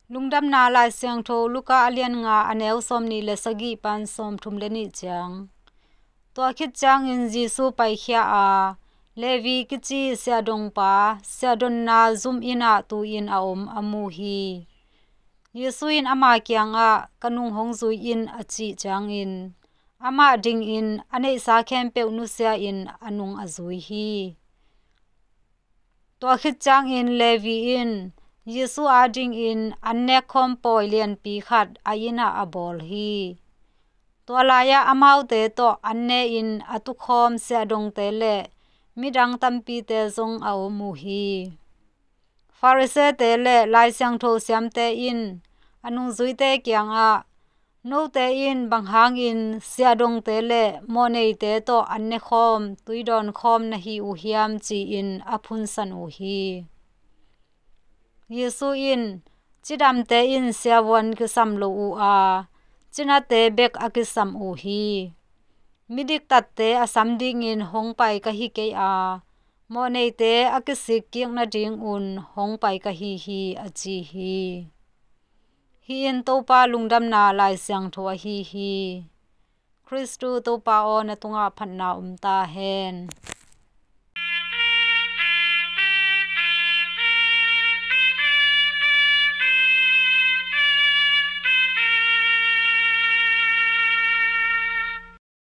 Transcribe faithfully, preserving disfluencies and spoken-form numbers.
Lungdamna Lai Siangtho Luka a lian nga, a neu sawmnih le sagih pan sawmthum le nih ciang. Tua khit ciangin Jesu paikhia a, Levi kici siahdongpa siahdonna zum innah tu-in a om a mu hi. Jesu in ama kiangah, "Ka nung hong zui in," a cih ciangin, amah dingin a neihsa khempeuh nusia-in a nung a zui hi. Tua khit ciangin Levi in Jesu adingin an nekkhawm pawi lianpi khat a innah a bawl hi. Tua lai-ah amaute tawh an ne-in a tukhawm siahdongte le midang tampite zong a om uh hi. Farisee-te le Lai Siangtho siamte in a nungzuite kiangah, "Note in bang hangin siahdongte le mawhneite tawh an nekhawm, tuidawnkhawm na hi uh hiam?" ci-in a phunsan uh hi. Jesu in, "Cidamte in siavuan kisam lo uh a, cinate bek a kisam uh hi. Midiktatte a sam dingin hong pai ka hi kei a, mawhneite a kisikkik nadingun hong pai ka hi hi," a ci hi. Hih in Topa lungdamna Lai Siangtho ahi hi. Khristu Topa aw, na tungah phatna om ta hen.